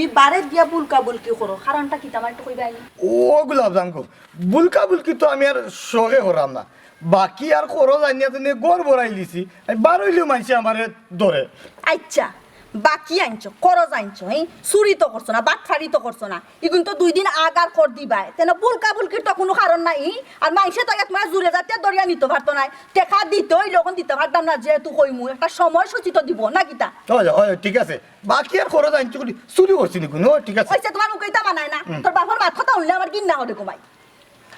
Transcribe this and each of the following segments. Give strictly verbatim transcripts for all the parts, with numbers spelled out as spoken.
তুমি বারে দিয়া বুলকা বুলকি করো, কারণটা কিতা আমারে একটু কইবায় নি? ও গুলাব জান গো, বুলকা বুলকি তো আমি আর শখে করাম না, বাকি আর খরচ আনিয়া তুমি ঘর ভরাই লিছি, আমি বারইলেও মানষে আমারে ধরে। আইচ্ছা, বাকি আনছো, খরচ আনছো, হি? চুরি তো করছো না, বাটফারি তো করছো না, ইগুন তো দুই দিন আগ আর কর দিবায়, তেন বুলকা বুলকির তো কুনু কারণ নাই, হি? আর মানষে তো এক মাস জুড়ে জাতিয়া ধরিয়া নিতো পারতো নায়, টেকা দিতে অইলে অখন দিতা পারতাম না, যেহেতু কইমু, একটা সময়সূচি তো দিবো না কিতা? অয়, অয়, ঠিক আছে, বাকি আর খরচ আনছো করি, চুরি করছি নি কুনু, ঠিক আছে। অইছে, তুমার মুখে ইতা মানায় না, হুম। তোর বাপর মাত কথা হুনলে আমার ঘিন্না করে ঘুমাই।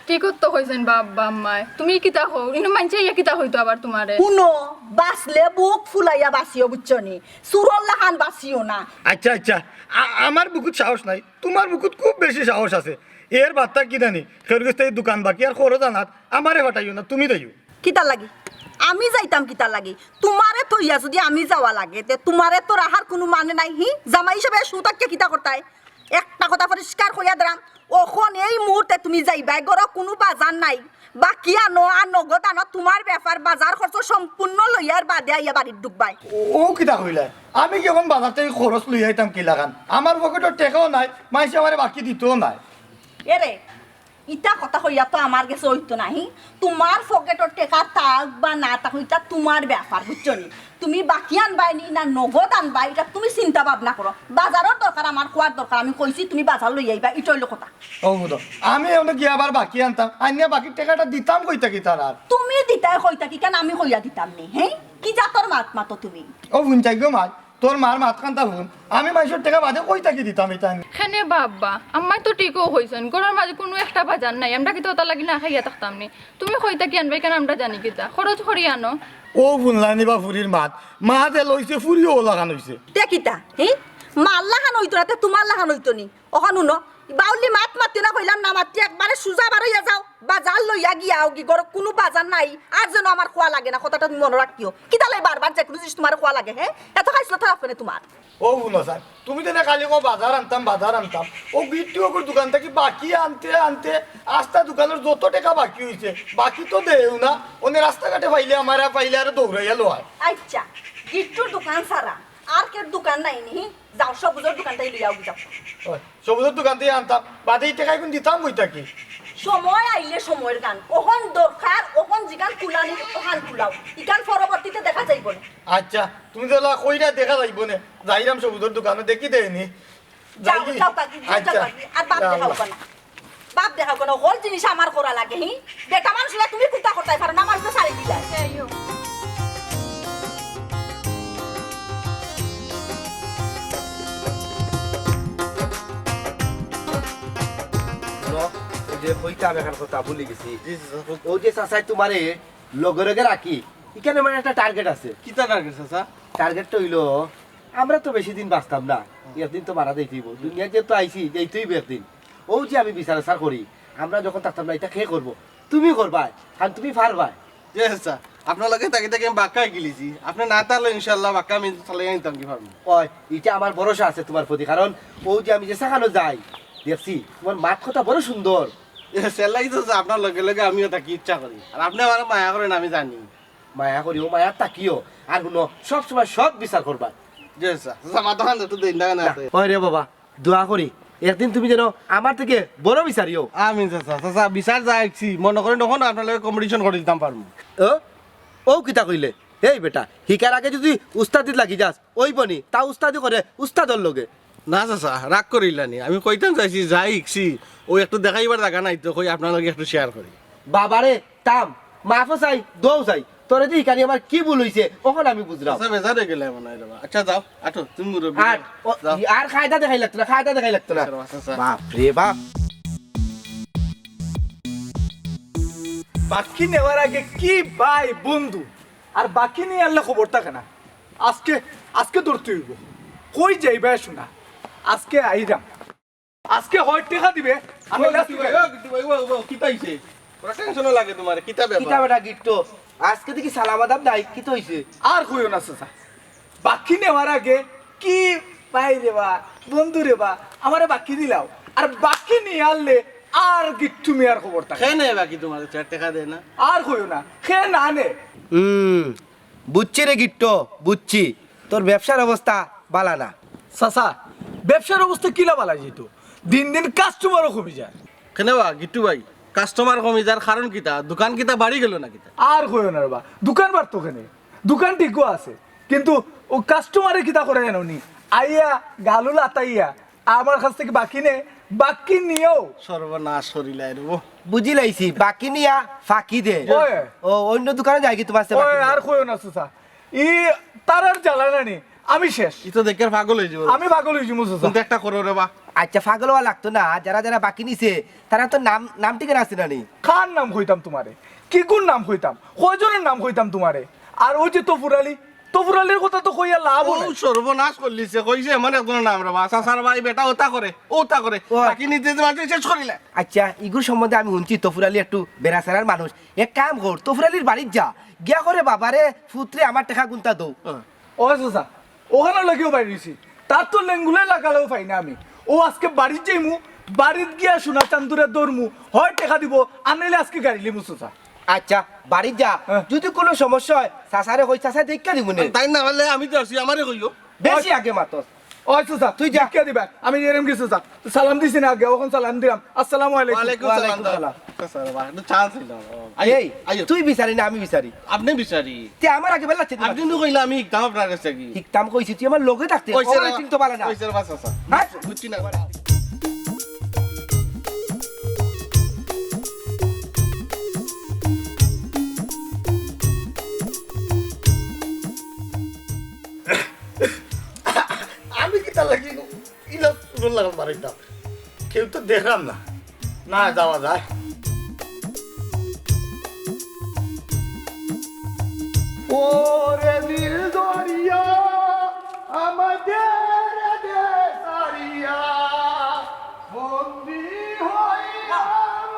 ঠিক তো কইছইন বাপ, বাপ মায়। তুমি কিতা কও? ইনো মানষে ইয়া কিতা কইতো আবার তুমারে? হুনো, বাচলে বুক ফুলাইয়া বাচিও, বুঝছো নি? চুরর লাখান বাচিও না। আইচ্ছা, আইচ্ছা, আ-, আমার বুকুত সাহস নাই, তুমার বুকুত খুব বেশি সাহস আছে। এর বার্তা কি জানি, কেউর গেছ থাকি দুকান বাকি আর খরচ আনাত আমারে ফাটাইও না, তুমি যাইও। কিতার লাগি? আমি যাইতাম কিতার লাগি? তুমারে থইয়া যুদি আমি যাওয়া লাগে, তে তুমারে তো রাখার কুনু মানে নাই, হি? জামাই হিসাবে শু থাকিয়া কিতা করতায়? একটা কথা পরিষ্কার কইয়া দিরাম, অখন এই মুহূর্তে তুমি যাইবায়, ঘরো কুনু বাজার নাই, বাকি আনো আর নগদ আনো, তুমার ব্যাপার, বাজার খরচ সম্পূর্ণ লইয়ার বাদে আইয়া বাড়িত ঢুকবায়। ও, ও কিতা কইলায়? আমি কি অখন বাজার থাকি খরচ লইয়া আইতাম কিলাখান? আমার পকেটো টেকাও নাই, মানষে আমারে বাকি দিতোও নায়। এরে, ইতা কথা কইয়া তো আমার গেছে অইতো না, হি? তুমার পকেটো টেকা থাক বা না থাক, ইটা তুমার ব্যাপার, বুঝছো নি? তুমি বাকি আনবায় নি না নগদ আনবায়, ইটা তুমি চিন্তা ভাবনা করো। বাজারর দরকার, আমার কওয়ার দরকার, আমি কইছি তুমি বাজার লইয়া আইবায়, ইটা অইলো কথা। ও বুঝো, আমি অনো গিয়া আবার বাকি আনতাম, আনিয়া বাকির টেকাটা দিতাম কই থাকি তারার? তুমি দিতায় কই থাকি, কেনে আমি কইয়া দিতাম নি, হি? কি জাতর মাত মাতো তুমি? ও হুন চাই গো মাই, তোর মার মাতখানতা হুন, আমি মানষর টেকা বাদে কই থাকি দিতাম ইতা আমি? কেনে বা আব্বা, আম্মায় তো ঠিকউ কইছইন, ঘরর মাঝে কুনু একটা বাজার নাই, আমরা কিতা অতার লাগি না খাইয়া থাকতাম নি? তুমি কই থাকি আনবায়, কেনে আমরা জানি কিতা? খরচ করি আনো। ও হুনলায়নি বা ফুরির মাত, মা যে লইছে ফুরিও অলাখান অইছে। তে কিতা, হি? মার লাখান অইতো না, তে তুমার লাখান অইতো নি? অখন হুনো, বাউলি মাত মাতিও না কইলাম না মাতি, একবারে সুজা বারইয়া যাও, বাজার লইয়া গিয়া আওগি, ঘরো কুনু বাজার নাই, আর যেন আমার কওয়া লাগে না, কথাটা তুমি মনো রাখিও। কিতার লাগি বারবার যেকুনু জিনিস তুমারে কওয়া লাগে, হে? এত খাইছলত খারাপ কেনে তুমার? ও হুনো চাই, তুমি যেনে খালি কও বাজার আনতাম, বাজার আনতাম, অউ গিট্টু অগুর দুকান থাকি বাকি আনতে আনতে আস্তা দুকানর যত টেকা বাকি অইছে, বাকি তো দেও না, অনে রাস্তাঘাটে পাইলে আমারে পাইলে আরো দৌড়াইয়া লয়। আইচ্ছা, গিট্টুর দুকান ছাড়া আর কেউর দুকান নাই নি? যাও, সবুজর দুকান থাকি লইয়া আওগি যাও। ওই, সবুজর দুকান থাকি আনতাম, বাদে ই টেকা ইগুন দিতাম কই থাকি? সময় আইলে সময়র গান, অখন দরকার, অখন যেখান কুলানি অখান কুলাও, ইখান পরবর্তীতে দেখা যাইবো নে। আইচ্ছা, তুমি যেলা কইরায় দেখা যাইবো নে, যাইরাম সবুজর দুকানো, দেখি দেয়নি। যাও, যাও কাকি, যাও কাকি, আর বাপ দেখাও কেনে? বাপ দেখাও কেনে? হকল জিনিস আমার করা লাগে, হি? বেটা মানুষ অইয়া তুমি কুন্তা করতায় পারো না, আমার উপরে ছাড়ি দিলায়। হুনো, অউ যে কইতাম একখান কথা ভুলি গেছি। জি, জি, স্যার। অউ যে চাচায় তুমারে লগে লগে রাখি, ইখান আমার একটা target আছে। কিতা target, চাচা? Target টা অইলো, আমরা তো বেশি দিন বাঁচতাম না, একদিন তো মারা যাইতে অইবো। দুনিয়াত যেহেতু আইছি, যাইতে অইবো একদিন। অউ যে আমি বিচার আচার করি, আমরা যখন থাকতাম না, ইটা কে করবো? তুমি করবায়, কারণ তুমি পারবায়। জি চাচা, আপনার লগে থাকি থাকি আমি বাক্কা হিকিলিছি। আপনে না থাকলে ইনশাআল্লাহ বাক্কা আমি চালাইয়া নিতাম কি পারমু। ওই, ইটা আমার ভরসা আছে তুমার প্রতি, কারণ অউ যে আমি যে যেখানো যাই, দেখছি, তুমার মাত কথা বড় সুন্দর। এ, সেলাই তো চাচা, আপনার লগে লগে আমিও থাকি ইচ্ছা করি। আর আপনে আমারে মায়া করেন, আমি জানি। মায়া করিও, মায়াত থাকিও। আর হুনো, সব সময় সৎ বিচার করবা। জি চাচা, চাচা, মাথাখান একটু দেইন না, না, না। ওই রে বাবা, দোয়া করি, একদিন তুমি যেন আমার থাকি বড় বিচারি অও। আমিন চাচা। চাচা, বিচার যা হিকছি, মনো করেন অখন আপনার লগে competition করি দিতাম পারমু। ও, অউ কিতা কইলে? এই বেটা, হিকার আগে যুদি উস্তাদিত লাগি যাস, অইবো নি? তা উস্তাদি করে উস্তাদর লগে। না চাচা, রাগ করিলানি। আমি কইতাম চাইছি, যা হিকছি, অউ একটু দেখাইবার জাগা নাই তো, কই আপনার লগে একটু share করি। বাবারে, থাম, মাফও চাই, দোয়াও চাই। তোরে দি হিকানি আমার কি ভুল অইছে, অখন আমি বুঝরাম। চাচা, বেজার অইগেলায় মনো অয় রে বা। আচ্ছা, যাও, আটো, তুমি মুরব্বি। আর, ও, যাও। আর কায়দা দেখাই লাগতো না, কায়দা দেখাই লাগতো না। আচ্ছা, চাচা। বাপ রে বাপ। বাকি নেওয়ার আগে কি ভাই বন্ধু, আর বাকি নিয়ারলে খবর থাকে না। আজকে, আজকে ধরতে অইবো। কই যাইবায় হুনা? আজকে আইরাম। আজকে হয় টেকা দিবে, আর ও নাইলে গিট্টু ভাই, ও গিট্টু ভাই, ও, ও, কিতা অইছে? পুরা tension ও লাগে তুমারে, কিতা ব্যাপার? কিতা বেটা গিট্টু? আজকে দেখি সালাম আদাব নাই, কিতা অইছে? আর কইও না চাচা, বাকি নেওয়ার আগে কি ভাই রে বা, বন্ধু রে বা, আমারে বাকি দিলাও, আর বাকি নিয়ারলে আর গিট্টু মিয়ার খবর থাকে। কে নেয় বাকি তুমার গেছে, আর টেকা দেয় না? আর কইও না, কে না নে। হুম, বুঝছি রে গিট্টু, বুঝছি। তোর ব্যবসার অবস্থা বালা না। চাচা, ব্যবসার অবস্থা কিলা বালা যেত, দিন দিন কাস্টমারও কমি যায়। কেনে বা গিট্টু ভাই, কাস্টমার কমি যার কারণ কিতা? দোকান কিতা বাড়ি গেল না কিতা? আর কইও না রে বা, দোকান বাড়তো কেনে? দোকান ঠিকও আছে, কিন্তু ও কাস্টমারে কিতা করে জানো নি? আইয়া গালু লাতাইয়া আমার কাছ থেকে বাকি নে, বাকি নিয়েও সর্বনাশ করিলাই রে ও। বুঝি লাইছি, বাকি নিয়া ফাঁকি দে। ওই। ও, অন্য দোকানে যাই কি তোমার সাথে ওই, বাকি নিয়া? আর কইও না চাচা, ই তারার জ্বালা নানি, আমি শেষ। ই তো দেখে পাগল হয়ে যাবো। আমি পাগল হয়ে যাবো চাচা। তুমি তো একটা করো রে বা। আচ্ছা, পাগল হওয়া লাগতো না, যারা যারা বাকি নিছে, তারা তো নাম, নাম ঠিকানা আছে না নি? কার নাম কইতাম তোমারে? কি কোন নাম কইতাম? কয়জনের নাম কইতাম তোমারে? আর ওই যে তফুর আলী, তফুর আলীর কথা তো কইয়া লাভ ও নাই। সর্বনাশ করলিছে, কইছে এমন একজনের নাম রে বা, চাচার ভাই বেটা ওটা করে, ওটা করে। ওই। বাকি নিতে নিতে মাত্র শেষ করিলে। আচ্ছা, ইগুর সম্বন্ধে আমি শুনছি তফুর আলী একটু বেড়াছেড়ার মানুষ। এক কাম কর, তফুর আলীর বাড়িত যা, গিয়া করে বাবারে, ফুতরে আমার টেকা গুনতা দৌ। হ্যাঁ। ও চাচা, ওখানে লাগিও বাইর হইছি। তার তো লেঙ্গুলে লাগালেও পাই না আমি। ও আজকে বাড়িত যাইমু, বাড়িত গিয়া সোনা চান্দুরে ধরমু, হয় টেকা দিব, আর নাইলে আজকে গাড়ি লিমু চাচা। আচ্ছা, বাড়িত যা। হ্যাঁ। যদি কোনো সমস্যা হয়, চাচারে কই, চাচা দেখা দিব নে। তাই না হলে আমি তো আছি, আমারে কইও। বেশি আগে মাতস। ওই চাচা, তুই যা। দেখা দিবা। আমি এরম কিছু চাচা। সালাম দিছি না আগে, ওখান সালাম দিলাম। আসসালামু আলাইকুম। ওয়ালাইকুম সালাম। ওয়ালাইকুম সালাম। চাচা, বাবা, একটু চান্স দিলাম। এই, আইও। তুই বিচারি না আমি বিচারি? আপনি বিচারি। তে আমার আগে বেলা চেতে আপনি তো কইলা আমি হিকতাম আপনার কাছে কি? হিকতাম কইছি, তুই আমার লগে থাকতে। ওই ওই স্যার, চিনতে পারে না। ওই স্যার, বাস, বাস, বাস। হ্যাঁ? বুঝছি না। আমি কিতা লাগি ইলা সুন্দর লাগাল মারাইতাম? কেউ তো দেখলাম না। না, যাওয়া যায়। ওরে নীল দরিয়া, আমাদের দেশ ছাড়িয়া, বন্দি হইলাম।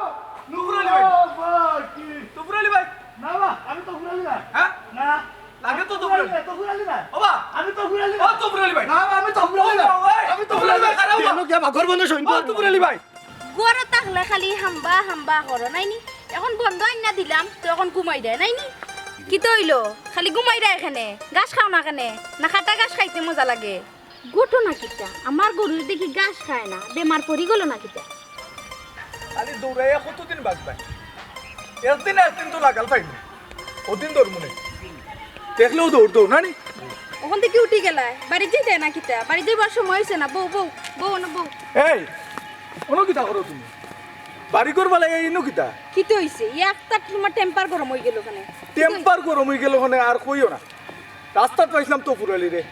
নুপুর আলী ভাই। পাখি। তফুর আলী ভাই। না, না, আমি তফুর আলী না। হ্যাঁ? না। লাগে তো তফুর আলী। তফুর আলী না। বাবা। আমি তফুর আলী ও না। তফুর আলী ভাই। না, না, আমি তফুর আলী না। ও ভাই। আমি তফুর আলী না। খারাপ কেন বাবা। কে বাঘর বন্ধ সইন ও তফুর আলী ভাই। ঘরো থাকলে খালি হাম্বা হাম্বা করো, নাইনি? এখন বন্ধ আইনা দিলাম, তো এখন ঘুমাই দেয়, নাইনি? কিতা অইলো? খালি ঘুমাই দেয় এখানে। ঘাস খাও না কেনে? না কাটা ঘাস খাইতে মজা লাগে? ঘটনা কিতা? আমার গরুয়ে দেখি ঘাস খায় না, বেমার পড়ি গেল না কিতা? খালি দৌড়াইয়া কতদিন বাঁচবায়? একদিন না একদিন তো লাগাল পাইমু। ওদিন ধরমু নে। দেখলেও দৌড় দৌড়, না নি? ওখান থেকে উঠি গেলায়। বাড়িত যাইতে না কিতা? বাড়িত যাইবার সময় হইছে না। বউ, বউ, বউ, না বউ। এই, অনো কিতা করো তুমি? বাড়ি ঘর বালাই এই ইনো কিতা? কিতা হইছে? ই একটা তোমার টেম্পার গরম হয়ে গেল ওখানে। টেম্পার গরম হয়ে গেল ওখানে, আর কইও না। রাস্তাত পাইছিলাম তফুর আলীরে।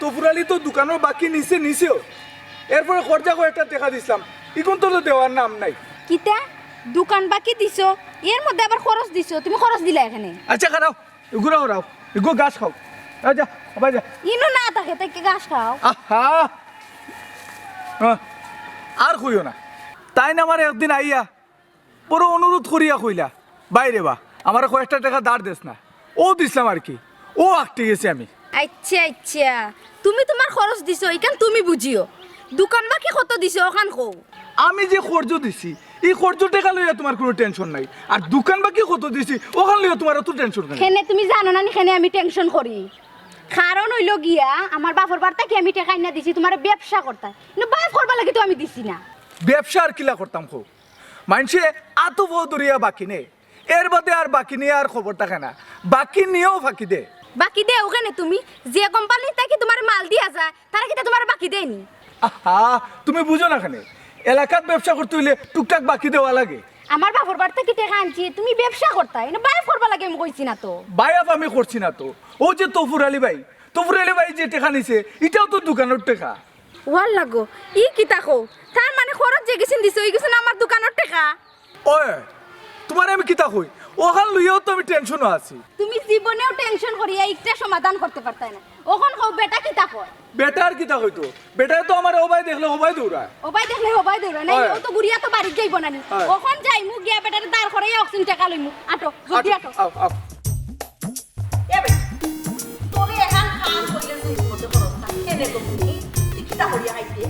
তফুর আলী তো দোকানর বাকি নিছে, নিছেও। এরপরে খরচা কয়েকটা টেকা দিছিলাম। ইগুন তো দেওয়ার নাম নাই। কিতা? দোকান বাকি দিছো, এর মধ্যে আবার খরচ দিছো। তুমি খরচ দিলা এখানে? আচ্ছা, খারাও, ইগুরা খারাও, ইগু ঘাস খাও। আচ্ছা, আবার যা। ইনো না থাকে, তাই কি ঘাস খাও? আহা! হ্যাঁ, আর কইও না। তাইন আমার একদিন আইয়া বড় অনুরোধ করিয়া কইলা, "বাইরে বা, আমারে কয়েকটা টেকা ধার দেস না।" ও দিছলাম আর কি, ও আটকে গেছি আমি। আচ্ছা, আচ্ছা, তুমি তোমার খরচ দিছো, ইখান তুমি বুঝিও। দোকান বাকি কত দিছো, ওখান কও। আমি যে খরচ দিছি, ই খরচ টেকা লইয়া তোমার কোনো টেনশন নাই, আর দোকান বাকি কত দিছি, ওখান লইয়া তোমার অত টেনশন কেনে? কেনে তুমি জানো না নি, কেনে আমি টেনশন করি? কারণ হইল গিয়া, আমার বাপর বাড়ি থাকি আমি টেকা আইনা দিছি তোমার ব্যবসা করতায়, কিন্তু বাপ করবার লাগি তো আমি দিছি না। ব্যবসা আর কিলা করতাম কও? মাইনষে আতো বউ ধরিয়া বাকি নে, এর বাদে আর বাকি নিয়া আর খবর থাকে না। বাকি নিয়াও ফাঁকি দে। বাকি দেও কেনে তুমি? যে কোম্পানি থাকি তোমার মাল দিয়া যায়, তারা কিতা তোমার বাকি দেয়নি? আহা, তুমি বুঝো না কেনে? এলাকাত ব্যবসা করতে হইলে টুকটাক বাকি দেওয়া লাগে। আমার বাপর বাড়ি থাকি টেকা আনছি, তুমি ব্যবসা করতায়, ইনো বায়ফ করবার লাগি আমি কইছি না তো। বায়ফ আমি করছি না তো। ও যে তফুর আলী ভাই, তফুর আলী ভাই যে টেকা নিছে, ইটাও তো দোকানর টেকা। ওয়াল্লা গো, ই কিতা কও? তার মানে খরচ যে গেছিন দিছে, ওই গেছে না আমার দোকানর টেকা? ওই, তোমারে আমি কিতা কই? ওখান লইয়াও তো আমি টেনশনও আছি। তুমি জীবনেও টেনশন করিয়া একটা সমাধান করতে পারতায় না। ওখান কও বেটা কিতা কয়? বেটা আর কিতা কইতো? বেটায় তো আমারে ওবায় দেখলে ওবায় দৌড়ায়। ওবায় দেখলে ওবায় দৌড়ায়, নাই? ওই। ও তো ঘুরিয়া তো বাড়িত যাইবো না নি। ওই। ওখান যাইমু গিয়া বেটারে দাঁড় করাইয়া অক্সিন টেকা লইমু। আটো, জলদি আটো। আও, আও। এ ভাই, তোরে এখান কাম কইলে তুই মধ্যে খরচ থাকে। কেনে তো তুমি? তুই কিতা করিয়া খাইতে?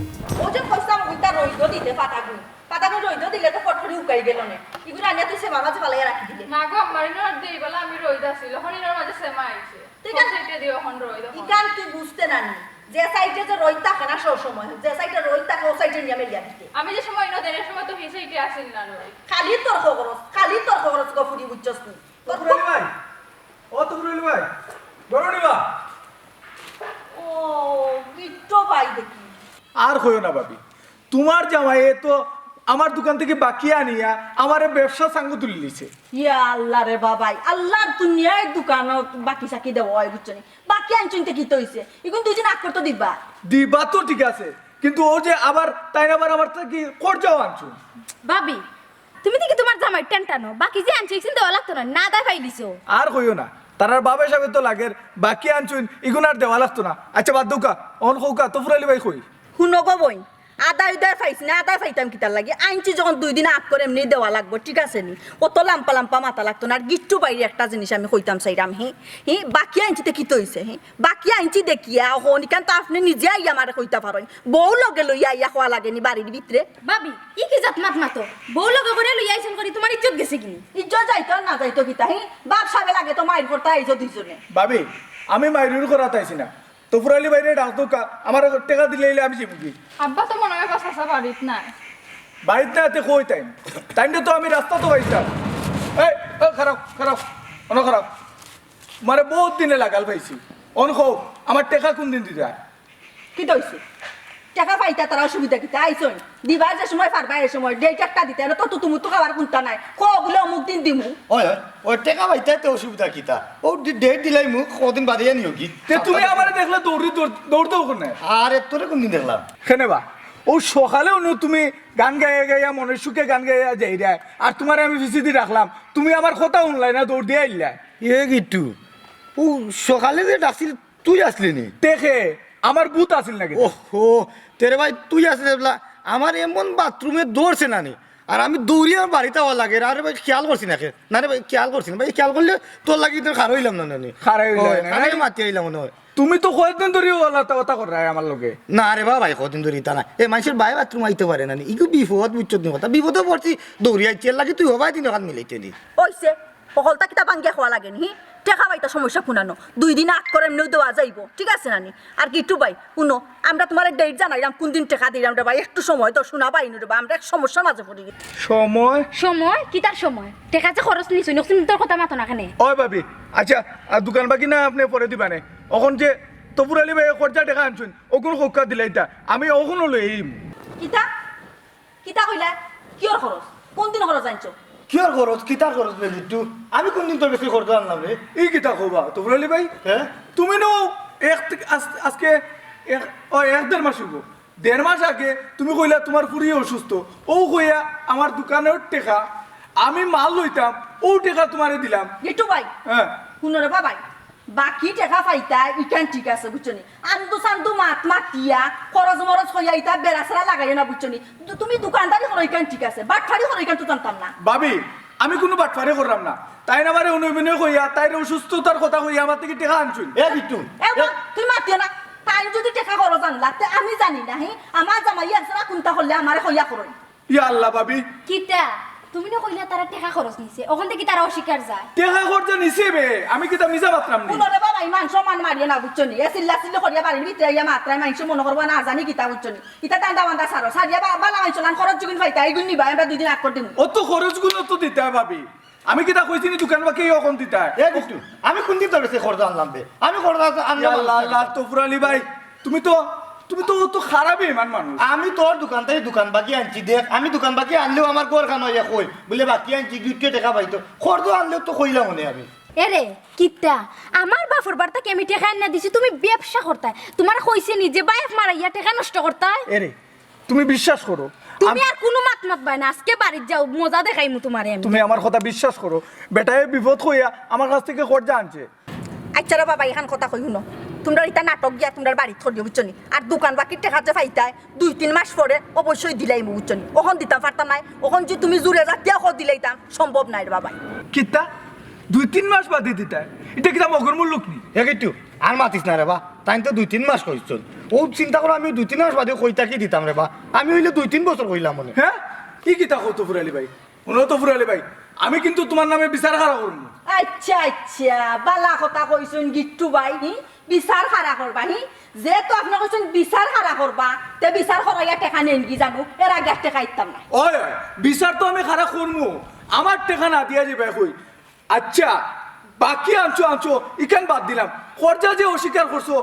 ও যে কইছলাম, ওইটা রইদ দিতে পাতা গুই। পাতা গুই রইদ দিলে তো ফটফটি উকাই গেল নে। ইগুলো আনিয়া তুই সে মামা যে ফালাইয়া রাখি দিলে। না গো, আমার ইনোর দেই বলে আমি রইদ আছিল। এখন ইনোর মাঝে সেমা আইছে। তুই কেন সেটা দিও এখন রইদ এখন। ইখান তুই বুঝতে না নি। যে সাইডে যে রইদ থাকে না সব সময়, যে সাইডে রইদ থাকে, ও সাইডে নিয়া মেলিয়া দিতে। আমি যে সময় ইনো দেড়ের সময় তো হি সাইডে আসিল না রইদ। খালি তর্ক করস, খালি তর্ক করস গো ফুরি, বুঝছস নি? তর্ক তফুর আলী ভাই, ও তফুর আলী ভাই, ধরো নিবা। ও, মিট্টো ভাই দেখি। আর কইও না ভাবি, তুমার জামাইয়ে তো আমার দোকান থাকি বাকি আনিয়া আমারে ব্যবসা চাঙ্গু তুলি দিছে। ইয়া আল্লাহ রে বাবাই, আল্লাহর দুনিয়ায় দোকানো বাকি সাকি দেওয়া অয়, বুঝছো নি? বাকি আনছইন তে কিতা অইছে? ইগুন দুই দিন আগ করতো দিবা। দিবা তো ঠিক আছে, কিন্তু ও যে আবার তাইন আবার আমার থাকি কর্জাও আনছইন। ভাবি, তুমি দেখি তুমার জামাইর টেন টানো, বাকি যে আনছো ইকছিন দেওয়া লাগতো না, না দায় পাইলিছো। আর কইও না, তারার বাবা সাবে তো লাগের, বাকি আনছইন, ইগুন আর দেওয়া লাগতো না। আচ্ছা বাদ দেউক্কা, অন কউক্কা, তফুর আলী ভাই কই? হুনো গো বইন, আদায় উদায় পাইছি না, আদায় পাইতাম কিতার লাগি? আনছি যখন দুই দিন আগ করে এমনি দেওয়া লাগবো, ঠিক আছে নি? অত লাম্পা লাম্পা মাতা লাগতো না। আর গিট্টু ভাইরে একটা জিনিস আমি কইতাম চাইরাম, হি, হি, বাকি আনছি তে কিতা অইছে, হি? বাকি আনছি দেখিয়া, অখন ইখান তো আপনে নিজে আইয়া আমারে কইতা পারইন। বউ লগে লইয়া আইয়া কওয়া লাগে নি বাড়ির ভিতরে? ভাবি, ই কি জাত মাত মাতো? বউ লগে করে লইয়া আইছইন করি, তুমার ইজ্জত গেছে কিনি? ইজ্জত যাইতো আর না যাইতো কিতা, হি? বাপ সাবে লাগে তো মাইর করতা আইছো দুইজনে। ভাবি, আমি মাইরুর করাত আইছি না। তফুর আলী ভাইরে ডাক দেউক্কা, আমারে টেকা দিলাইলে আমি যাইমুগি। আব্বা তো মনো অয় বা চাচা বাড়িত নাই। বাড়িত নাই তে কই তাইন? তাইনরে তো আমি রাস্তাত পাইছি না। এই, এই, খাড়াও, খাড়াও, অনো খাড়াও। তুমারে বউত দিনে লাগাল পাইছি। অন কও, আমার টেকা কুনদিন দিতায়? কিতা অইছে? টেকা পাইতা তারা অসুবিধা কিতা? আইছইন। দিবা যে সময় পারবা এ সময়। ডেট একটা দিতায়, না তো তুতু মুতু খাওয়ার কুন্তা নাই। কও বুলে অমুক দিন দিমু। অয়, অয়, অউ টেকা পাইতায় তে অসুবিধা কিতা? অউ ডে-, ডেট দিলাইমু, কদিন বাদে আনিওগি। তে তুমি আমারে দেখলে দৌড়ি দৌড়, দৌড় দেও কেনে? আরে তোরে কুনদিন দেখলাম? কেনে বা? অউ সকালে অনো তুমি গান গাইয়া গাইয়া মনর সুখে গান গাইয়া যাইরায়, আর তুমারে আমি পিছেদি ডাকলাম, তুমি আমার কথা হুনলায় না, দৌড় দিয়া আইলায়। এ গিট্টু, অউ সকালে যে ডাকছিল তুই আছলি নি? তে কে? আমার ভূত আছিল নাকি? ওহো, তে রে ভাই, তুই আছলি এবলা, আমার এমন বাথরুমে ধরছে না নি, আর আমি দৌড়িয়া আমার বাড়িত আওয়া লাগে। আরে ভাই, খেয়াল করছি না কে? না রে ভাই, খেয়াল করছি না ভাই, খেয়াল করলে তোর লাগি তো খাড়া অইলাম না, না নি। খাড়া অইলাম না, না নি? মাতি আইলাম মনো অয়। তুমি তো কয়দিন ধরি অলা কথা কররায় আমার লগে। না রে বা ভাই, কয়দিন ধরি ইতা না। এ, মানষর বায় বাথরুম আইতো পারে না নি। ইগু বিপদ, বুঝছত নি কথা? বিপদো পড়ছি, দৌড়ি আইছি, এর লাগি তুই হবায় দিন অখান মিলাইতে নি। অইছে, হকলতা কিতা ভাঙ্গিয়া কওয়া লাগে নি, হি? টেকা পাইতা সমস্যা কুনানো। দুই দিন আগ করে এমনেউ দেওয়া যাইবো, ঠিক আছে না নি? আর গিট্টু ভাই, হুনো, আমরা তুমারে ডেট জানাইরাম, কুনদিন টেকা দিরাম রে ভাই, একটু সময় দেও, হুনা ভাই নু রে ভাই, আমরা এক সমস্যার মাঝে পড়ি গেছি। সময়? সময়? কিতার সময়? টেকা যে খরচ নিছইন, অখন তোর কথা মাতো না কেনে? ওই ভাবি, আচ্ছা, আর দোকান বাকি না আপনে পরে দিবা নে। অখন যে তফুর আলী ভাইয়ে কর্জা টেকা আনছইন, অগুন কউক্কা দিলাইতা, আমি অগুনও লই আইমু। কিতা? কিতা কইলা? কিয়র খরচ? কুনদিন খরচ আনছো? কিয়র খরচ? কিতার খরচ রে গিট্টু? আমি কুনদিন তোর গেছে কর্জা আনলাম রে? ই কিতা কও বা, তফুর আলী ভাই? হে? তুমি নু এক, আজ-, আজকে এক, ও, এক দেড় মাস অইবো। দেড় মাস আগে তুমি কইলা তুমার ফুরি অসুস্থ, অউ কইয়া আমার দোকানর টেকা, আমি মাল লইতাম, অউ টেকা তুমারে দিলাম। গিট্টু ভাই, হে। হুনো রে বাবাই, বাকি টেকা পাইতা, ইখান ঠিক আছে, বুঝছো নি? আন্দু সান্দু মাত মাতিয়া, খরচ মরচ কইয়া ইতা বেড়াছেড়া লাগাইও না, বুঝছো নি? তু-, তুমি দোকানদারি করো, ইখান ঠিক আছে, বাটফারি করো, ইখান তো জানতাম না। ভাবি, আমি কুনু বাটফারি কররাম না। তাইন আমারে হুনো বিনয় কইয়া, তাইর অসুস্থতার কথা কইয়া আমার থাকি টেকা আনছইন। এ গিট্টু, এ মা, তুই মাতিও না। তাইন যুদি টেকা খরচ আনলা, তে আমি জানি না, হি? আমার জামাইয়ে আছরা কুন্তা করলে আমারে কইয়া করইন। ইয়া আল্লাহ, ভাবি। কিতা? তুমি না কইলা তারা টেকা খরচ নিছে, অখন থাকি তারা অস্বীকার যায়? টেকা খরচ নিছে বে, আমি কিতা মিছা মাতরাম নি? হুনো রে বাবা, ইমান সম্মান মারিও না, বুঝছো নি? এ চিল্লা চিল্লি করিয়া বাড়ির ভিতরে আইয়া মাতরায়, মানষে মনো করবো না জানি কিতা, বুঝছো নি? ইতা ধান্দা বান্দা ছাড়ো, ছাড়িয়া বা-, বালা মানষর লাখান খরচ যুগুন পাইতা, ইগুন নিবায়, আমরা দুই দিন আগ করি দিমু। অত খরচগুন তো দিতায়, ভাবি। আমি কিতা কইছি নি দোকান বাকি অখন দিতায়? এ গিট্টু, আমি কুনদিন তোর গেছে কর্জা আনলাম বে? আমি কর্জা আনলাম ইয়া আল্লাহ, আল্লাহ, তফুর আলী ভাই, তুমি তো, তুমি তো, তো খারাপ ইমান মানুষ। আমি তোর দোকান থাকি দোকান বাকি আনছি, দেখ, আমি দোকান বাকি আনলেও আমার ঘরখান অইয়া কই, বুলে বাকি আনছি, গিট্টুয়ে টেকা পাইতো। কর্জা আনলেও তো কইলাম অনে আমি। এরে, কিতা? আমার বাফর বাড়ি থাকি আমি টেকা আনিয়া দিছি, তুমি ব্যবসা করতায়। তুমারে কইছি নি যে বাফ মারাইয়া টেকা নষ্ট করতায়? এরে, তুমি বিশ্বাস করো, তুমি আম- আর কুনু মাত মাতবায় না, আজকে বাড়িত যাও, মজা দেখাইমু তুমারে আমি। তুমি আমার কথা বিশ্বাস করো, বেটায় বিপদ কইয়া আমার কাছ থাকি কর্জা আনছে। আচ্ছা রে বাবা, ইখান কথা কই হুনো, তুমরার ইতা নাটক গিয়া তুমরার বাড়িত করিও, বুঝছো নি? আর দোকান বাকির টেকা যে পাইতায়, দুই তিন মাস পরে অবশ্যই দিলাইমু, বুঝছো নি? অখন দিতাম পারতাম নায়, অখন যে তুমি জুরে জাতিয়া অখন দিলাইতাম, সম্ভব নায় রে বাবা। কিতা? দুই তিন মাস বাদে দিতায়? ইটা কিতা মগর মুল্লুক নি? এ গিট্টু, আর মাতিস না রে বা, তাইন তো দুই তিন মাস কইছইন। অউ চিন্তা করো, আমি দুই তিন মাস বাদে কই থাকি দিতাম রে বা, আমি অইলে দুই তিন বছর কইলাম অনে। হে? ই কিতা কও তফুর আলী ভাই? হুনো তফুর আলী ভাই, আমি কিন্তু তুমার নামে বিচার খাড়া করমু। আচ্ছা, আচ্ছা, বালা কথা কইছইন গিট্টু ভাই, হি? বিচার কারা করবা, হি? যেহেতু আপনে কইছইন বিচার কারা করবা, তে বিচার করাইয়া টেকা নেইনগি জানু, এর আগে আর টেকা দিতাম না। ওই, ওই, বিচার তো আমি কারা করমু, আমার টেকা না দিয়া যাইবায় কই। আচ্ছা, বাকি আনছো, আনছো, ইখান বাদ দিলাম। কর্জা যে অস্বীকার করছো,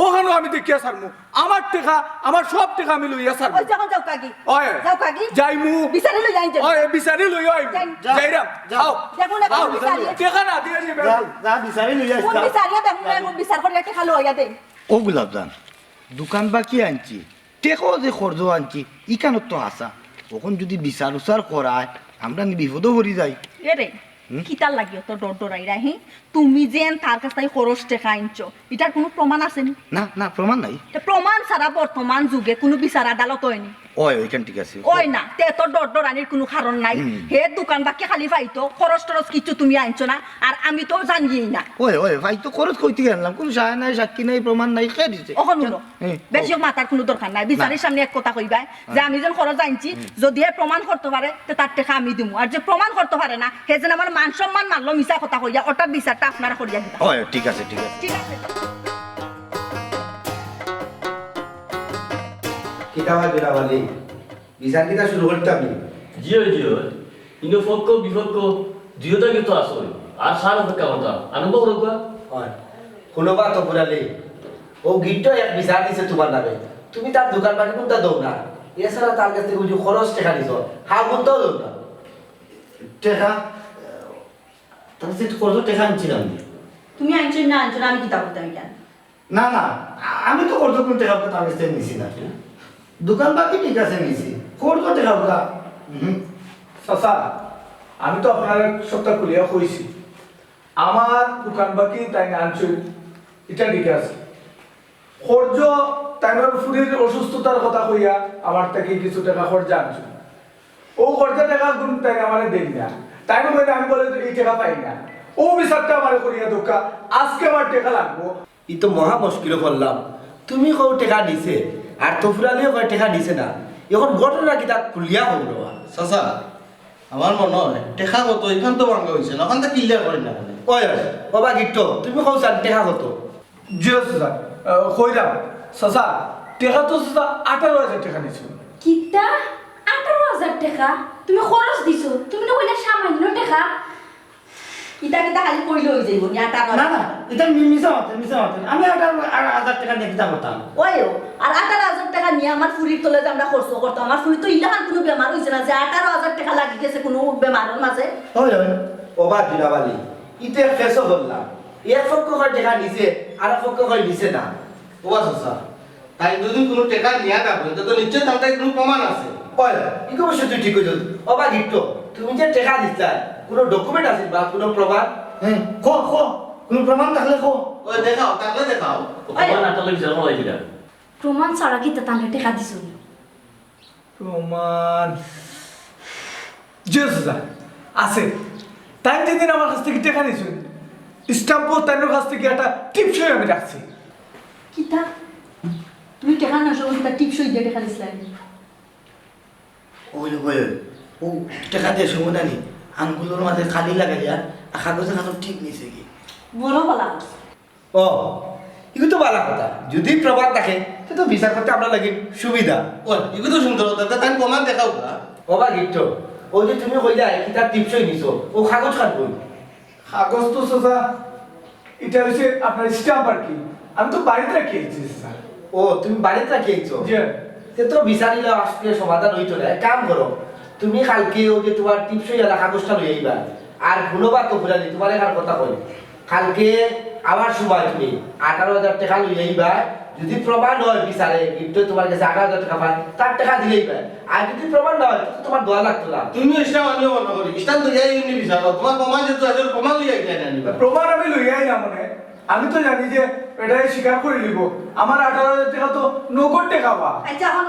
অখানও আমি দেখিয়া ছাড়মু। আমার টেকা, আমার সব টেকা আমি লইয়া ছাড়মু। ওই যখন যাও কাকি। ওই। যাও কাকি। যাইমু। বিচারি লইয়া আইন যাও। ওই, বিচারি লইয়া আইমু। যাইন। যাইরাম। যাও। আও। দেখুন এখন আও। বিচারি। টেকা না দিয়া যাইবায়। যা, যা, বিচারি লইয়া আইস, কোন যা। বিচারিয়ে দেখুন না, এখন বিচার করিয়া টেকা লইয়া দেন। ও গুলাবজান, দোকান বাকি আনছি, টেকাও যে কর্জ আনছি, ইখানো তো হাছা। অখন যুদি বিচার উচার করায়, আমরা নি বিপদো পড়ি যাই। এরে, হুম? কিতার লাগি অত ডর ডরাইরা, হি? তুমি যেন তার কাছ থাকি খরচ টেকা আনছো, ইটার কুনু প্রমাণ আছে নি? না, না, প্রমাণ নাই। তে প্রমাণ ছাড়া বর্তমান যুগে কুনু বিচার আদালত অয়নি। ওই, ওইখান ঠিক আছে। ওই না, তে তো ডর ডরানির কুনু কারণ নাই। হুম। হে দোকান বাকি খালি পাইতো, খরচ টরচ কিচ্ছু তুমি আনছো না, আর আমি তো জানিই না। ওই, ওই, পাইতো খরচ কইতে গেলাম, কুনু সায় নাই, সাক্ষী নাই, প্রমাণ নাই, কে দিছে? অখন হুনো, হ্যাঁ, বেশি কও। মাতার কুনু দরকার নাই, বিচারির না। সামনে এক কথা কইবায়, যে হ্যাঁ। আমি যেন খরচ আনছি, হুম। যুদি হে প্রমাণ করতো পারে, তে তার টেকা আমি দিমু। আর যে প্রমাণ করতো পারে না, হে যেন আমার মান সম্মান মারলো মিছা কথা কইয়া, ওটার বিচারটা আপনারা করিয়া দিবা। ওই, ঠিক আছে, ঠিক আছে। ঠিক আছে। কিতা বা জুরাব আলী, বিচার কিতা শুরু করতাম নি? জি অয়, জি অয়। ইনো পক্ষ বিপক্ষ দুইওটা কিন্তু আছে। আর সার অপেক্ষা করতাম। আরম্ভ করো গা। হয়। হুনো বা তফুর আলী, ও গিট্টু এক বিচার দিছে তুমার নামে। তুমি তার দোকান বাকি কুনতা দেও না। এছাড়া তার কাছ থাকি ওই যে খরচ টেকা নিছো, হা কুনতাও দেও না। টেকা? তার কাছ থাকি কত টেকা আনছিলাম? তুমি আনছো না আনছো না, আমি কিতা করতাম ইখান? না, না, আমি তো কর্জ কুনু টেকা তার কাছ থাকি নিছি না। দোকান বাকি ঠিক আছে নিছি, কর্জ টেকা উঠা। হুম। চাচা, আমি তো আপনারে সবটা খুলিয়া কইছি। আমার দোকান বাকি তাইন আনছইন, ইটা ঠিক আছে। কর্জ তাইনর ফুরির অসুস্থতার কথা কইয়া আমার থাকি কিছু টেকা কর্জ আনছইন। ও কর্জর টেকা গুন তাইন আমারে দেইন না। তাইন কইরা আমি বলে তো এই টেকা পাই না। ও বিচারটা আমারে করিয়া দেউক্কা, আজকে আমার টেকা লাগবো। ই তো মহা মুশকিলো পড়লাম। তুমি কও টেকা নিছে, আর তফুর আলীয়ে কয় টেকা নিছে না। এখন ঘটনা কিতা খুলিয়া কও রে বা। চাচা, আমার মনো অয় টেকা কত ইখান তো ভাঙ্গা অইছে না, অখানতা clear করি না কেনে? ওই, ওই, ও বা গিট্টু, তুমি কও চাইন টেকা কত? জি চাচা, আহ, কইরাম। চাচা, টেকা তো চাচা আঠারো হাজার টেকা নিছে। কিতা? আঠারো হাজার টেকা? তুমি খরচ দিছো, তুমি না কইলা সামান্য টেকা। ইতা কিতা খালি কইলে অই যাইবো নি, আঠারো হাজার? না, না, ইতা মি-, মিছা মাতে, মিছা মাতে। আমি আঠারো হাজার টেকা নিয়া কিতা করতাম? ওই ও, আর আঠারো হাজার টেকা নিয়া আমার ফুরির তলে যে আমরা খরচ করতাম, আমার ফুরির তো ইলাখান কুনু বেমার অইছে না যে আঠারো হাজার টেকা লাগি গেছে কুনু বেমারর মাঝে। ওই, ওই। ও বা জুরাব আলী, ইতে ফেসো বললাম। এক পক্ষ কয় টেকা নিছে, আর এক পক্ষ কয় নিছে না। ও বা চাচা, তাইন যুদি কুনু টেকা নিয়া না বলে, তে তো নিশ্চয় তার কাছে কুনু প্রমাণ আছে। ওই, ইগু অবশ্য তুই ঠিক কইছস। ও বা গিট্টু, তুমি যে টেকা দিছলায়, কুনু document আছে বা কুনু প্রমাণ? হ্যাঁ, কো, কো, কুনু প্রমাণ থাকলে কো। ওই দেখাও, থাকলে দেখাও। প্রমাণ না থাকলে বিচার করা অইবো না। প্রমাণ ছাড়া কিতা তানরে টেকা দিছো নি? প্রমাণ? জি চাচা, আছে। তাইন যেদিন আমার কাছ থাকি টেকা নিছইন, stamp-ও তাইনর কাছ থাকি একটা টিপসই আমি রাখছি। কিতা? তুমি টেকা নেওয়ার সময় কিতা টিপসই দিয়া টেকা দিছলায়? ওই রে, ওই, ওই। ও টেকা দেওয়ার সময় নানি আঙ্গুলর মাঝে কালি লাগাইয়া আর কাগজে কাগজ টিপ নিছে গি। বড় বালা। ও, ইগু তো বালা কথা। যুদি প্রমাণ থাকে, তে তো বিচার করতে আমরার লাগি সুবিধা। ও, ইগু তো সুন্দর কথা। তে তাইন প্রমাণ দেখাও না। ও বা গিট্টু, ও যে তুমি কইলায় কিতা টিপসই নিছো, ও কাগজ কার কই? কাগজ তো চাচা, ইটা অইছে আপনার stamp আর কি। আমি তো বাড়িত রাখি আইছি চাচা। ও, তুমি বাড়িত রাখি আইছো? জি। তে তো বিচার ইলা আজকে সমাধান অইতো না। এক কাম করো, তুমি কালকে ও যে তুমার টিপসই আলা কাগজটা লই আইবা। আর হুনো বা তফুর আলী, তুমারে আর কথা কই। কালকে আবার সময় তুমি আঠারো হাজার টেকা লই আইবা। যুদি প্রমাণ অয় বিচারে গিট্টু তুমার কাছে আঠারো হাজার টেকা পায়, তার টেকা দিলেই পায়। আর যুদি প্রমাণ না অয়, তে তুমার দেওয়া লাগতো না। তুমিও ইসলাম, আমিও মনে করি। ইসলাম তো এই এমনি বিচার, তুমার প্রমাণ যেহেতু আছে, প্রমাণ লইয়া কেনে আনিবা? প্রমাণ আমি লইয়া আইলাম মানে। আমি তো জানি যে এটাই স্বীকার করি লিবো। আমার আঠারো হাজার টেকা তো নগদ টেকা বা। আচ্ছা, এখন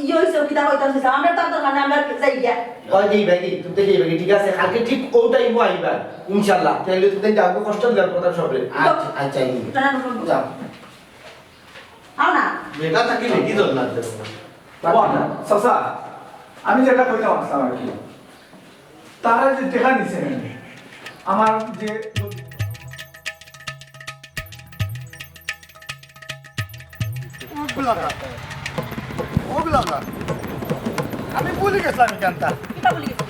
ইয়ে অইছে, কিতা কইতাম চাইছিলাম, আমরা তার দরকার নাই, আমরা যাই গিয়া। ওই যে ইবাগি, তুমি তো ইবাগি, ঠিক আছে, কালকে ঠিক ও টাইমো আইবা, ইনশাআল্লাহ। তাইলে তুমি যাও, কষ্ট দিলাম কথা সবরে। আচ্ছা, আচ্ছা, এই নিন। না, না, না, না। যাও। আও না। বেটা থাকি রেডি দরকার। ও না, চাচা, আমি যেটা কইতাম আসলাম আর কি। তারা যে টেকা নিছে, আমার যে ও গোলাপজান, ও গোলাপজান, আমি ভুলি গেছলাম ইখানতা। কিতা ভুলি গেছো?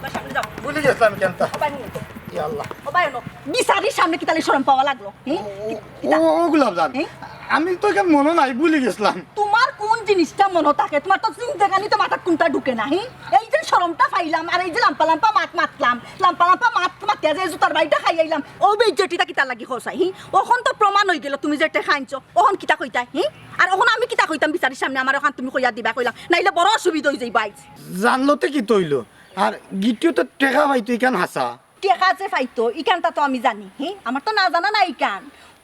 বাসা আপনি যাও। ভুলি গেছলাম ইখানতা। ও ভাই, হুনো। ইয়া আল্লাহ। ও ভাই, হুনো। বিচারির সামনে কিতালে শরম পাওয়া লাগলো? হুম? ও, কিতা? ও, ও গোলাপজান, হুম? আমি তো ইখান মনো নাই, ভুলি গেছলাম। তোমার কোন জিনিসটা মনো থাকে? তোমার তো জিন্দেগানিত মাথাত কুনটা ঢুকে না, হুম? এই যে শরমটা পাইলাম, আর এই যে লাম্পা লাম্পা মাত মাতলাম, লাম্পা লাম্পা মাত মাতিয়া যে জুতার বাড়িটা খাই আইলাম, ও বেইজ্জতিটা কিতার লাগি কও চাই, হুম? অখন তো প্রমাণ অইগেলো তুমি যে টেকা আনছো, অখন কিতা কইতায়, হুম? আর অখন আমি কিতা কইতাম বিচারির সামনে, আমারে অখান তুমি কইয়া দিবা কইলাম, নাইলে বড় অসুবিধা অইযাইবো আইজ। জানলো তে কিতা অইলো? আর গিট্টুয়ে তো টেকা পাইতো, ইখান হাছা। টেকা যে পাইতো, ইখানতা তো আমি জানি, হুম? আমার তো না জানা না ইখান।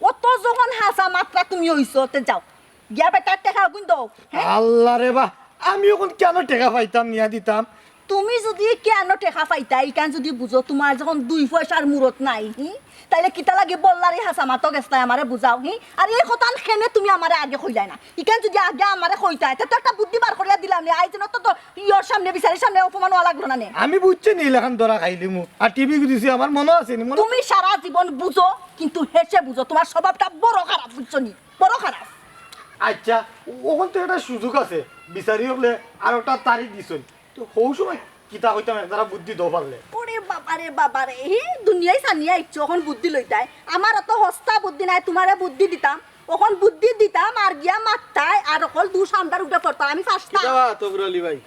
অত যখন হাছা মাতরা তুমি অইছো, তে যাও। গিয়া বেটার টেকা অগুন দেও, হ্যাঁ? আল্লাহ রে বা, আমি অখন কেনে টেকা পাইতাম, নিয়া দিতাম? তুমি যুদি কেনে টেকা পাইতায়, ইখান যুদি বুঝো, তোমার যখন দুই পয়সার মুরত নাই, হুম? তাইলে কিতা লাগি বল্লারি হাছা মাতো গেছলায়, আমারে বুঝাও, হুম? আর এই কথান কেনে তুমি আমারে আগে কইলায় না? ইখান যুদি আগে আমারে কইতায়, তে তো একটা বুদ্ধি বার করিয়া দিলাম নে, আইজ যেন তো, তো ইয়র সামনে, বিচারির সামনে অপমান অওয়া লাগলো না নে। আমি বুঝছি নি, ইলাখান ধরা খাইলিমু। আর টিভি দিছি, আমার মনো আছে নি, মনো তুমি সারা জীবন বুঝো, কিন্তু হেষে বুঝো, তোমার স্বভাবটা বড় খারাপ, বুঝছো নি? বড় খারাপ। আচ্ছা, অখন তো একটা সুযোগ আছে, বিচারি অকলে আরোটা তারিখ দিছইন, তো হউ সময় কিতা কইতাম, একদারা বুদ্ধি দেও পারলে। ওরে বাবা রে বাবা রে, হে দুনিয়ায় ছানিয়া আইছো, অখন বুদ্ধি লইতায়। আমার অত হস্তা বুদ্ধি নাই, তোমারে বুদ্ধি দিতাম। অখন বুদ্ধি দিতাম আর গিয়া মাততায়, আর অকল দুষ আমরার উপরে পড়তায়, আমি ফাঁসতাম। কিতা বা তফির আলী ভাই,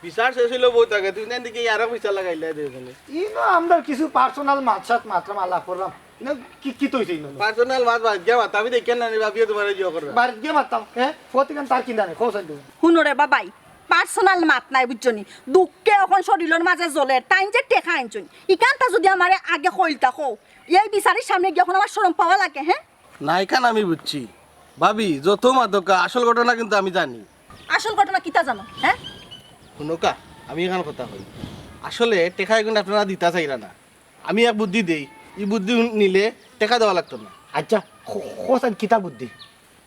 বিচার শেষ অইলো বউত আগে, তুমি না দেখি আরো বিচার লাগাইলায় দুইজনে। ই না, আমরা কিছু পার্সোনাল মাত সাত মাতলাম, আলাপ করলাম। ইনো কি, কিতা অইছে ইনো? পার্সোনাল মাত বাদ গিয়া মাত, আমি দেখি না নি ভাবিয়ে তোমারে জিও কররা। বাড়িত গিয়া মাততাম, হ্যাঁ? ফতিকান তার কিনা নেই, খোঁজ আনতে। হুনো রে বাবাই, পার্সোনাল মাত নাই, বুঝছো নি? দুঃখে অখন শরীলর মাঝে জ্বলের, তাইন যে টেকা আনছইন, ইখানতা যুদি আমারে আগে কইলতা কও, এই বিচারির সামনে গিয়া অখন আমার শরম পাওয়া লাগে, হ্যাঁ? না, ইখান আমি বুঝছি। ভাবি, যত মাতউক্কা, আসল ঘটনা কিন্তু আমি জানি। আসল ঘটনা কিতা জানো, হ্যাঁ? হুনউক্কা, আমি এখান কথা কই। আসলে টেকা এগুন আপনারা দিতা চাইরা না। আমি এক বুদ্ধি দেই, ই বুদ্ধি নিলে টেকা দেওয়া লাগতো না। আচ্ছা, ক-, কও চাইন কিতা বুদ্ধি?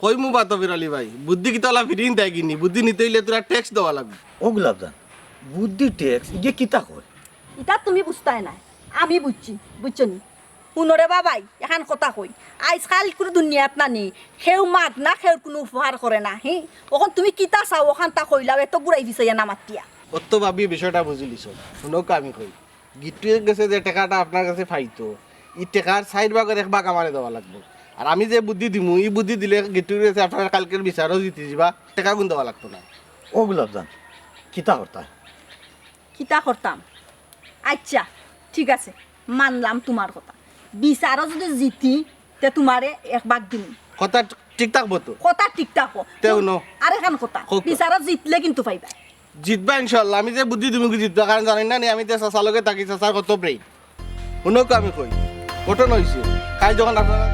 কইমু বা তফির আলী ভাই, বুদ্ধি কিতা অলা ফিরিন দেয় গিনি, বুদ্ধি নিতে অইলে তোরা ট্যাক্স দেওয়া লাগবো। ও গোলাপজান, বুদ্ধি ট্যাক্স, ইগে কিতা কয়? ইতা তুমি বুঝতায় নায়, আমি বুঝছি, বুঝছো নি? হুনো রে বাবাই, এখান কথা কই, আইজকাল কুনু দুনিয়াত নানি, কেউ মাগনা কেউর কুনু উপকার করে না, হি? অখন তুমি কিতা চাও, অখানতা কইলাও, এত ঘুরাই ফিছাইয়া না মাতিয়া। অত ভাবি বিষয়টা বুঝিলিছো, হুনউক্কা আমি কই। গিট্টুয়ে গেছে যে টেকাটা আপনার গেছে পাইতো, ই টেকার চাইর ভাগর এক ভাগ আমারে দেওয়া লাগবো। আর আমি যে বুদ্ধি দিমু, ই বুদ্ধি দিলে গিট্টুর গেছে আপনার কাইলকের বিচারও জিতি যিবা, টেকাগুন দেওয়া লাগতো না। ও গোলাপজান, কিতা করতায়? কিতা করতাম? আচ্ছা, ঠিক আছে, মানলাম তুমার কথা। বিচারও যুদি জিতি, তে তুমারে এক ভাগ দিমু। কথা ঠিক থাকবো তো? কথা ঠিক থাকবো। তে হুনো। আরেকখান কথা, কও তো। বিচারও জিতলে কিন্তু পাইবা। জিতবা ইনশাআল্লাহ, আমি যে বুদ্ধি দিমু কি জিতবা, কারণ জানইন না নি, আমি যে চাচার লগে থাকি, চাচার কত প্রেম। হুনউক্কা আমি কই, ঘটনা অইছে, কাইল যখন আপনারা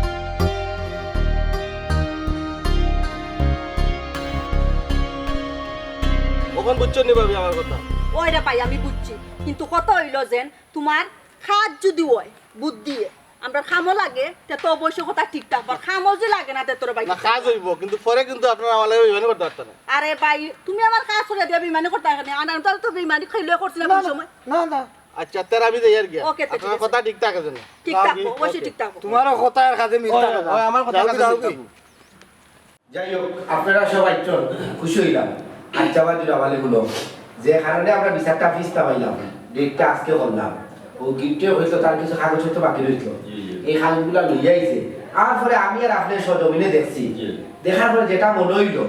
অখন বুঝছো নি ভাবি আমার কথা? ওই রে ভাই, আমি বুঝছি, কিন্তু কথা অইলো যেন তুমার কাজ যুদি অয় বুদ্ধি, আমরার কামও লাগে, তে তো অবশ্য কথা ঠিক থাকবো। আর কামও যুদি লাগে না, তে তোর ভাই না, কাজ অইবো, কিন্তু পরে কিন্তু আপনারা আমার লগে বেইমানি করতা পারতা না। আরে ভাই, তুমি আমার কাজ করিয়া দিয়া বেইমানি করতায় কেনে? আর আমি তো বেইমানি খাইলে করছি না না, কোন না, সময়। না, না। আচ্ছা, তে আমি যাইয়ার গিয়া। ওকে, তে ঠিক আপনার আছে। কথা ঠিক থাকে যেন। ঠিক থাকবো, অবশ্যই ঠিক থাকবো। তুমারও কথা আর কাজে মিল ওই, থাকে না। ওই, আমার কথা যাও কি, কাজে যাও মিল কি? থাকবো। যাই হোক, আপনারা সব আইছইন, খুশি অইলাম। আচ্ছা, ভাই, দুই আবালি গুলো, যে কারণে আমরা বিচারটা ফিস্তা পাইলাম, ডেটটা আজকে করলাম। ও গিট্টুয়ে কইলো তার কিছু কাগজপত্র বাকি রইছিল, জি, জি। এই কাগজগুলা লইয়া আইছে। আর পরে আমি আর আপনে সজমিনে দেখছি, জি। দেখার পরে যেটা মনে অইলো,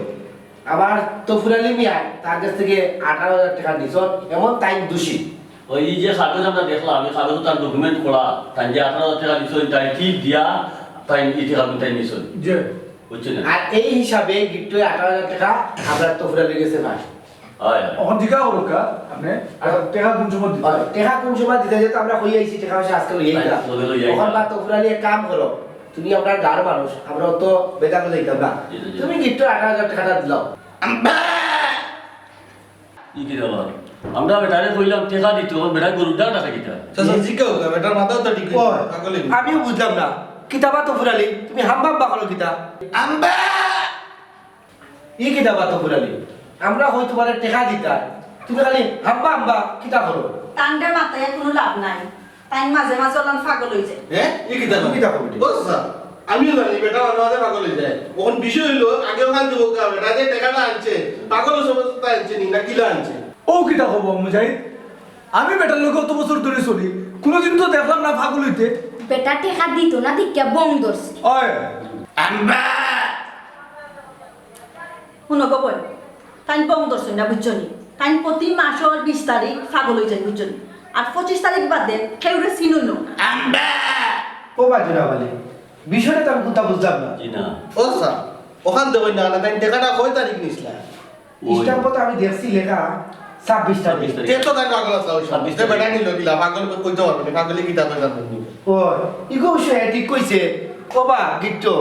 আমার তফির আলী মিয়া তার কাছ থেকে আঠারো হাজার টেকা নিছইন, এমন তাইন দোষী। ওই যে কাগজ আমরা দেখলাম, এই কাগজ তার ডকুমেন্ট করা, তাইন যে আঠারো হাজার টেকা নিছইন, তাইন ঠিক দিয়া, তাইন ই টেকা তাইন নিছইন। জি। বুঝছইন না? আর এই হিসাবে গিট্টুয়ে আঠারো হাজার টেকা আমরা তফির আলীর গেছে পাই। হয়, হয়। অখন জিকা করউক্কা, আপনে, আর টেকা কোন সময় দিতা? হয়, টেকা কোন সময় দিতা? যেহেতু আমরা কই আইছি, টেকা পয়সা আজকে লইয়া আইতা। আজকে লইয়া আইতা। অখন বা তফির আলী এক কাম করো, তুমি আমরার গাঁওর মানুষ, আমরা অত বেজার অইয়া যাইতাম না। জি, জি, জি। তুমি গিট্টুর আঠারো হাজার টেকাটা দিলাও। ই কিতা বা? আমরা বেটারে কইলাম টেকা দিতো, বেটায় গরুর ডাক ডাকে কিতা? চাচা, জিকাউক্কা, বেটার মাথাও তো ঠিক অয়। পাগল অইগেছে। আমিও বুঝলাম না। কিতা বা তফির আলী, তুমি হাম্বা হাম্বা করো কিতা? আম্বা! ই কিতা বা তফির আলী? আমরা কই তুমারে টেকা দিতাম, তুমি খালি হাম্বা হাম্বা কিতা করো? তানরে মাতাইয়া কুনু লাভ নাই। তাইন মাঝে মাঝে অলান পাগল অইযায়। হ্যাঁ? ই কিতা কও? কিতা কও? ও চাচা, আমিও জানি বেটা মাঝে মাঝে পাগল অইযায়। অখন বিষয় অইলো, আগে অখান দিব কা, বেটা যে টেকাটা আনছে, পাগল অবস্থায় আনছে নি, না কিলা আনছে? ও কিতা কও মুজাহিদ? আমি বেটার লগে অত বছর ধরি চলি, কুনুদিন তো দেখলাম না পাগল অইতে। বেটা টেকা দিত না দেখিয়া বং ধরছে। ওই। আম্বা! হুনো গো বইন, তাইন বং ধরছইন না, বুঝছো নি? তাইন প্রতি মাসর বিশ তারিখ পাগল অইযাইন, বুঝছো নি? আর পঁচিশ তারিখ বাদে কেউরে চিনইন না। আম্বা! ও বাজুরা বালি, বিষয়টা তো আমি কুন্তা বুঝলাম না। জি না। ও চাচা, অখান দেখইন না, তাইন টেকাটা কয় তারিখ নিছলা? ওই। স্ট্যাম্প তো আমি দেখছি লেখা ছাব্বিশ তারিখ। ছাব্বিশ তারিখ। তে তো তাইন পাগল আছলা অউ সময়। ছাব্বিশ তারিখ। তে বেটা নিল কিলা, পাগল কইতে পারবো না, পাগলে কিতা কয় জানবো নি? ও, ইগো অবশ্য হ্যাঁ ঠিক কইছে। ও বা, গিট্টু,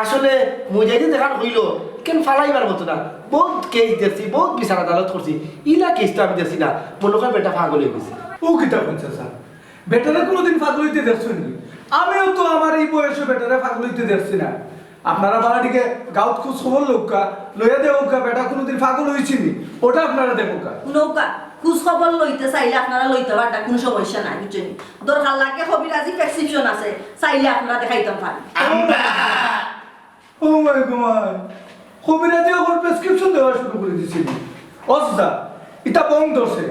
আসলে মুজাহিদে যেখান কইলো, কেন ফালাইবার মতো না। বহুত কেস দেখছি, বহুত বিচার আদালত করছি। ইলা কেস তো আমি দেখছি না। মনে হয় বেটা পাগল অইগেছে। ও কিতা কইন চাচা? বেটারে কুনুদিন পাগল অইতে দেখছইন নি? আমিও তো আমার ই বয়সে বেটারে পাগল অইতে দেখছি না। আপনারা বাড়া দিকে গাউত খুঁজ খবর লউক্কা, লইয়া দেখউক্কা, বেটা কুনুদিন পাগল অইছে নি? ওটা আপনারা দেখউক্কা। হুনউক্কা, খুঁজ খবর লইতে চাইলে আপনারা লইতা পারতা, কুনু সমস্যা নাই, বুঝছইন নি? দরকার লাগে কবিরাজি প্রেসক্রিপশন আছে, চাইলে আপনারা দেখাইতাম পারি। আম্বা! ও মাই গো মাই, কবিরাজি অখন প্রেসক্রিপশন দেওয়া শুরু করি দিছে নি? ও চাচা, ইতা বং ধরছে,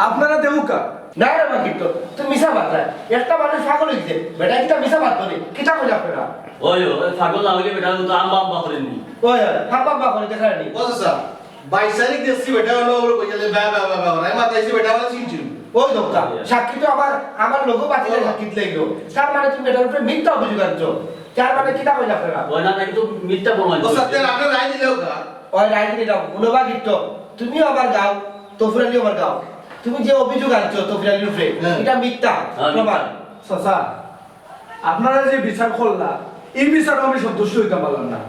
আপনারা দেখউক্কা। না রে বা গিট্টু, তুমি মিছা মাতরায়। একটা মানুষ পাগল অইছে, বেটা কিতা মিছা মাতবো নি? কিতা কইলা আপনারা? ওই, ওই, পাগল না অইলে বেটা তো আম্বা আম্বা করে নি। ওই, ওই, আম্বা আম্বা করে দেখা নি। ও চাচা, বাইশ তারিখ দেখছি বেটা অনো অনো কইলে বা বা বা বা, ওরাই মাতাইছে বেটা অনো চিনছিল। ওই দেখউক্কা, সাক্ষী তো আমার, আমার লগে বাতিলে সাক্ষী লাগলো। তার মানে তুমি বেটার উপরে মিথ্যা অভিযোগ আনছো। তার মানে কিতা কইলা আপনারা? ওই না, নাকি তো মিথ্যা প্রমাণ ও করছে। সত্যের আপনি রায় দিলেও না। ওই রায় দিলে দাও, হুনো বা গিট্টু, তুমিও আমার গাও, তফুর আলীও আমার গাও। তুমি যে অভিযোগ আনছো তফুর আলীর উপরে, হ্যাঁ। ইটা মিথ্যা হ্যাঁ, প্রমাণ। মিথ্যা। চাচা, আপনারা যে বিচার করলা, ই বিচারো আমি সন্তুষ্ট অইতাম পারলাম না।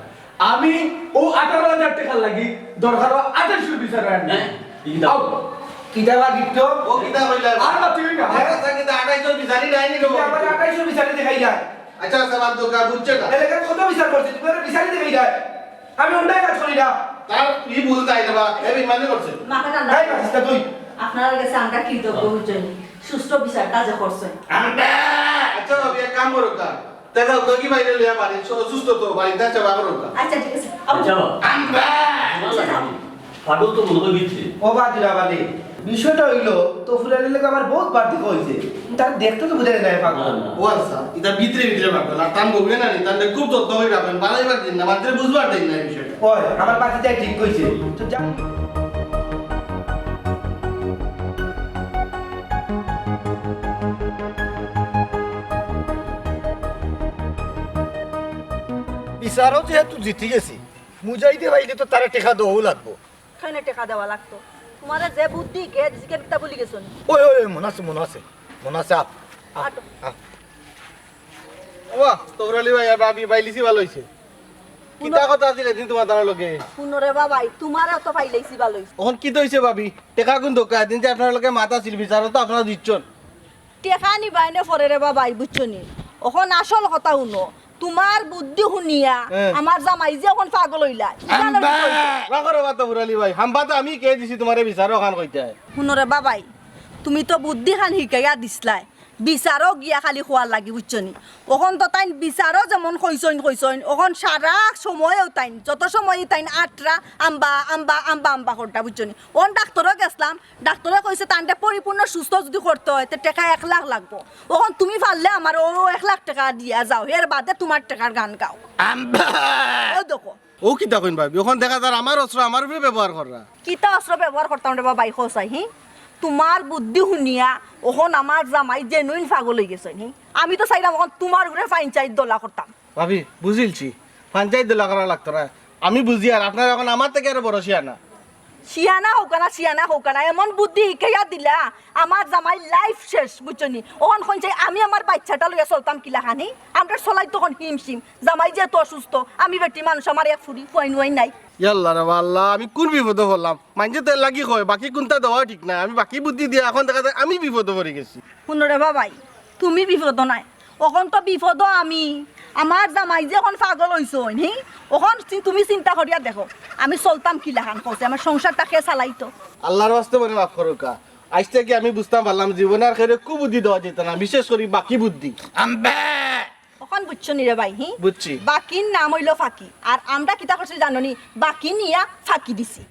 আমি অউ আঠারো হাজার টেকার লাগি দরকার অয় আঠাইশশো বিচার আনি। হ্যাঁ, ই কিতা? আও। কিতা বা গিট্টু? ও কিতা কইলা? আর মাতিও না। আমার কাছে কিন্তু আঠাইশশো বিচারি নাই নি রে। আমার আঠাইশশো বিচারি দেখাই যায়। আচ্ছা, আচ্ছা, বাদ দেও, কা বুঝছে না। এলাকাত কত বিচার করছি, তুমি আর বিচারি দেখাই যায়। আমি অন্যায় কাজ করি না। তার ই ভুল তাই না বা, এ বেইমানি করছে। মাথা ঠান্ডা। এই মাতিস না তুই। আপনার কাছে আমরা কৃতজ্ঞ, হ্যাঁ। বুঝছইন নি? সুষ্ঠু বিচারটা যে করছইন। আচ্ছা, ভাবি, এক কাম করো কা। দেখো, তো কি বাইরে লইয়া বাড়ি, সু-, অসুস্থ তো, বাড়িতে আছে, বাবা রোগা। আচ্ছা, ঠিক আছে। আচ্ছা, বাবা। আম্বা! আচ্ছা, যাও। পাগল তো মনে হয় ভিতরে। ও বাদ দিলা বালি। বিষয়টা অইলো, তফুর আলীর লগে আমার বহুত বার দেখা অইছে। তার দেখতে তো বুঝা যায় না, পাগল। না, না। ও আচ্ছা, ইটা ভিতরে ভিতরে পাগল। আর তান বউয়ে না নি, তান খুব যত্ন করি রাখবেন, বাড়াইবার দিন না, মাত্র বুঝবার দিন না এই বিষয়টা। ওই, আমার বাতিজায় ঠিক কইছে। তো যা। বিচারো যেহেতু জিতি গেছি, মুজাহিদে পাইলে তো তারে টেকা দেওয়াও লাগবো। কেনে টেকা দেওয়া লাগতো? তুমারে যে বুদ্ধি কে দিছে, কে কিতা ভুলি গেছো নি? ওই, ওই, ওই, মনে আছে, মনে আছে, মনে আছে, আপ, আপ, আটো। আপ। ওবা, তফুর আলী ভাই আর ভাবি, পাইলিছি ভালা অইছে। কিতা কথা আছিল এদিন তুমার তার লগে? হুনো রে বাবাই, তুমারেও তো পাইলাইছি ভালা অইছে। অখন কিতা অইছে ভাবি? টেকা কুন দরকার? এদিন যে আপনার লগে মাত আছিল, বিচারো তো আপনারা দিচ্ছন। টেকা নিবায় নে পরে রে বাবাই, বুঝছো নি? অখন আসল কথা হুনো, তুমার বুদ্ধি হুনিয়া হ্যাঁ। আমার জামাই যে অখন পাগল অইলা, ইখান আর কি কইছে? রাখো রে বা তফুর আলী ভাই, হাম্বা তো আমি কে দিছি তুমারে বিচারো অখান কইতায়। হুনো রে বাবাই, তুমি তো বুদ্ধি খান হিকাইয়া দিছলায়, বিচারো গিয়া খালি খোয়ার লাগি, বুঝছো নি? অখন তো তাইন বিচারো যেমন কইছইন, কইছইন, অখন সারা সময়ও তাইন, যত সময়ই তাইন আটরা, আম্বা, আম্বা, আম্বা, আম্বা করতা, বুঝছো নি? অন ডাক্তরো গেছলাম, ডাক্তরে কইছে, তানরে পরিপূর্ণ সুস্থ যুদি করতে অয়, তে টেকা এক লাখ লাগবো। অখন তুমি পারলে আমারে অউ এক লাখ টেকা দিয়া যাও, এর বাদে তুমার টেকার গান গাও। আম্বা! অউ দেখো। অউ কিতা কইন ভাবি? অখন দেখা যার আমার অস্ত্র আমার উপরে ব্যবহার কররা। কিতা অস্ত্র ব্যবহার করতাম রে বাবাই, কও চাই, হি? তুমার বুদ্ধি হুনিয়া অখন আমার জামাই genuine পাগল অইগেছইন, হি? আমি তো চাইরাম অখন তুমার উপরে পঞ্চায়েত দলা করতাম। ভাবি, বুঝিলছি, পঞ্চায়েত দলা করা লাগতো না। আমি বুঝিয়ার, আপনারা অখন আমার থাকি আরো বড় শিয়ানা। শিয়ানা হউক্কা না, শিয়ানা হউক্কা না, এমন বুদ্ধি হিকাইয়া দিলা, আমার জামাইর life শেষ, বুঝছো নি? অখন কইন চাই আমি আমার বাইচ্চাটা লইয়া চলতাম কিলাখান? আমরার চলাইত অখন হিমশিম, জামাই যেহেতু অসুস্থ, আমি বেটি মানুষ, আমার এক ফুড়ি, ফুয়াইন উয়াইন নাই। ইয়াল্লা রে বা আল্লা, আমি কুন বিপদো পড়লাম? মাইনষে তো এর লাগি কয়, বাকি কুনতা দেওয়া ঠিক নাই। আমি বাকি বুদ্ধি দিয়া অখন দেখা যায় আমি বিপদো পড়ি গেছি। হুনো রে বাবাই, তুমি বিপদো নায়, অখন তো বিপদো আমি। আমার জামাই যে অখন পাগল অইছইন, হি? অখন চি-, তুমি চিন্তা করিয়া দেখো, আমি চলতাম কিলাখান, কও চাই, আমার সংসারটা কে চালাইতো? আল্লার ওয়াস্তে মনে মাফ করউক্কা। আইজ থাকি আমি বুঝতাম পারলাম জীবনে আর কেউরে কুবুদ্ধি দেওয়া যাইতো না, বিশেষ করি বাকি বুদ্ধি। আম্বে! অখন বুঝছো নি রে ভাই? হি, বুঝছি। বাকির নাম অইলো ফাকি। আর আমরা কিতা করছি জানো নি? বাকি নিয়া ফাকি দিছি।